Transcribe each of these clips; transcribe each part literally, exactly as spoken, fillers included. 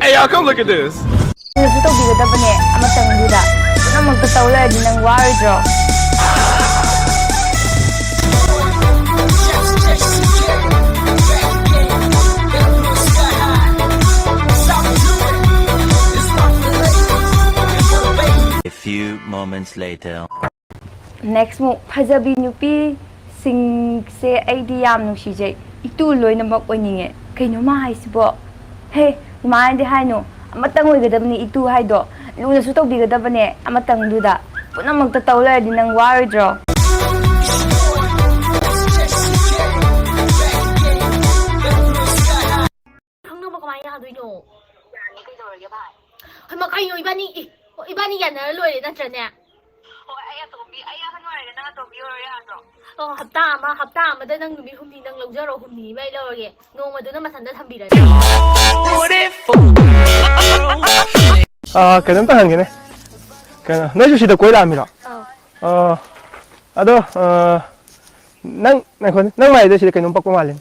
Hey, y'all, come look at this. ꯅꯪꯅꯁꯨ ꯇꯧꯕꯤꯒꯗꯕꯅꯦ ꯑꯃꯇꯪꯗꯨꯗ꯫ ꯄꯨꯝꯅꯃꯛꯇ ꯇꯧ ꯂꯩꯔꯗꯤ ꯅꯪ ꯋꯥꯔꯣꯏꯗ꯭ꯔꯣ? A few moments later. Next ꯃꯨꯛ ꯐꯖꯕꯤ ꯅꯨꯄꯤꯁꯤꯡꯁꯦ ꯑꯩꯗꯤ ꯌꯥꯝ ꯅꯨꯡꯁꯤꯖꯩ꯫ ꯏꯇꯨ ꯂꯣꯏꯅꯃꯛ ꯑꯣꯏꯅꯤꯡꯉꯦ꯫ ꯀꯩꯅꯣ ꯃꯥ ꯍꯥꯏꯁꯤꯕꯣ? ꯍꯦ, ꯑꯗꯨꯃꯥꯏꯅꯗꯤ ꯍꯥꯏꯅꯨ꯫ ꯑꯃꯇꯪ ꯑꯣꯏꯒꯗꯕꯅꯤ ꯏꯇꯨ ꯍꯥꯏꯗꯣ꯫ ꯂꯨꯅꯁꯨ ꯇꯧꯕꯤꯒꯗꯕꯅꯦ ꯑꯃꯇꯪꯗꯨꯗ꯫ ꯄꯨꯝꯅꯃꯛꯇ ꯇꯧ ꯂꯩꯔꯗꯤ ꯅꯪ ꯋꯥꯔꯣꯏꯗ꯭ꯔꯣ? ꯈꯪꯅꯕ ꯀꯃꯥꯏꯅ ꯌꯥꯗꯣꯏꯅꯣ? ꯌꯥꯅꯤ, ꯀꯩꯗꯧꯔꯒꯦ ꯚꯥꯏ? ꯍꯩꯃꯥ, ꯀꯩꯅꯣ ꯏꯕꯥꯅꯤ? ꯏ, ꯏꯕꯥꯅꯤ ꯌꯥꯅꯔ ꯂꯣꯏꯔꯦ ꯅꯠꯇ꯭ꯔꯅꯦ? ꯍꯣꯏ, ꯑꯩ ꯑꯇꯣꯝꯕꯤ, ꯑꯩ ꯑꯍꯟ ꯑꯣꯏꯔꯒ ꯅꯪ ꯑꯇꯣꯝꯕꯤ ꯑꯣꯏꯔꯣ ꯌꯥꯗ꯭ꯔꯣ? ꯑꯣ, ꯍꯞꯇꯥ ꯑꯃ, ꯍꯞꯇꯥ ꯑꯃꯗ ꯅꯪ ꯅꯨꯃꯤꯠ ꯍꯨꯝꯅꯤ ꯅꯪ ꯂꯧꯖꯔꯣ, ꯍꯨꯝꯅꯤ ꯑꯃ ꯑꯩ ꯂꯧꯔꯒꯦ꯫ ꯅꯣꯡꯃꯗꯨꯅ ꯃꯊꯟꯇ ꯊꯝꯕꯤꯔꯒꯦ꯫ ꯑꯥ, ꯀꯩꯅꯣꯝꯇ ꯍꯪꯒꯦꯅꯦ꯫ ꯀꯩꯅꯣ, ꯅꯣꯏꯁꯨ ꯁꯤꯗ ꯀꯣꯏ ꯂꯥꯛꯑꯝꯃꯤꯔꯣ? ꯑꯥ, ꯑꯗꯣ, ꯑꯥ, ꯅꯪ, ꯉꯥꯏꯈꯣꯅꯦ, ꯅꯪ ꯃꯥꯏꯗ ꯁꯤꯗ ꯀꯩꯅꯣꯝ ꯄꯛꯄ ꯃꯥꯜꯂꯦ꯫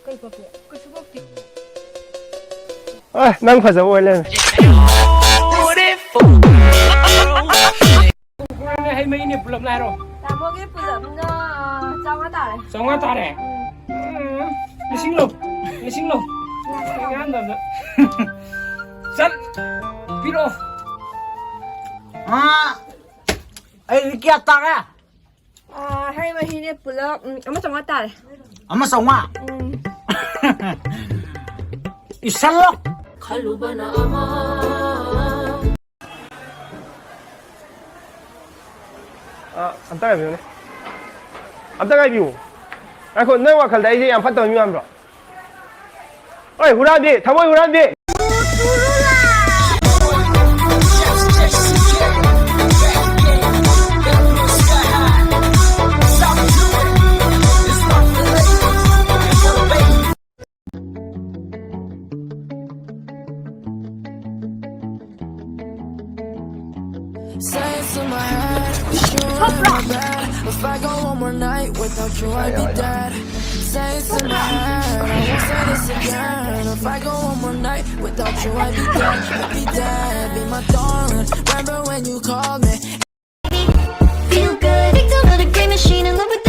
ꯀꯩ ꯄꯛꯀꯦ? ꯀꯩꯁꯨ ꯄꯛꯇꯦ꯫ ꯑꯦ, ꯅꯪ ꯐꯖꯕ ꯑꯣꯏ ꯂꯩꯔꯝꯃꯦ꯫ ꯍꯩ ꯃꯍꯤꯅꯦ ꯄꯨꯂꯞꯅ ꯍꯥꯏꯔꯣ꯫ ꯇꯥꯃꯣꯒꯤ ꯄꯨꯂꯞꯅ ꯆꯥꯝꯃꯉꯥ ꯇꯥꯔꯦ꯫ ꯆꯥꯝꯃꯉꯥ ꯇꯥꯔꯦ? ꯎꯝ, ꯂꯤꯁꯤꯡ ꯂꯧ꯫ ꯂꯤꯁꯤꯡ ꯂꯧ꯫ ꯑꯉꯥꯡꯗ ꯑꯝꯇ꯫ ꯆꯠ꯫ ꯄꯤꯔꯛꯑꯣ꯫ ꯑꯥ, ꯑꯩꯗꯤ ꯀꯌꯥ ꯇꯥꯔꯦ? ꯑꯥ, ꯍꯩ ꯃꯍꯤꯅꯦ ꯄꯨꯂꯞ, ꯎꯝ, ꯑꯃ ꯆꯥꯝꯃꯉꯥ ꯇꯥꯔꯦ꯫ ꯑꯃ ꯆꯥꯝꯃꯉꯥ? ꯎꯝ꯫ ꯏꯁꯜꯂꯣ꯫ ꯑ, ꯑꯝꯇ ꯉꯥꯏꯕꯤꯌꯨꯅꯦ꯫ ꯑꯝꯇ ꯉꯥꯏꯕꯤꯌꯨ꯫ ꯉꯥꯏꯈꯣ, ꯅꯣꯏ ꯋꯥꯈꯜꯗ ꯑꯩꯁꯦ ꯌꯥꯝ ꯐꯠꯇꯕ ꯃꯤ ꯃꯥꯟꯕ꯭ꯔꯣ? ꯑꯣꯏ, ꯍꯨꯔꯥꯟꯕꯤ! ꯊꯃꯣꯏ ꯍꯨꯔꯥꯟꯕꯤ! Say it's in my head, wish you were in my bed. If I go one more night without you, I'd be dead. Say it's in my head, I won't say this again. If I go one more night without you, I'd be dead, I'd be dead. Be my darling, remember when you called me? Feel good. Victim of the green machine, in love with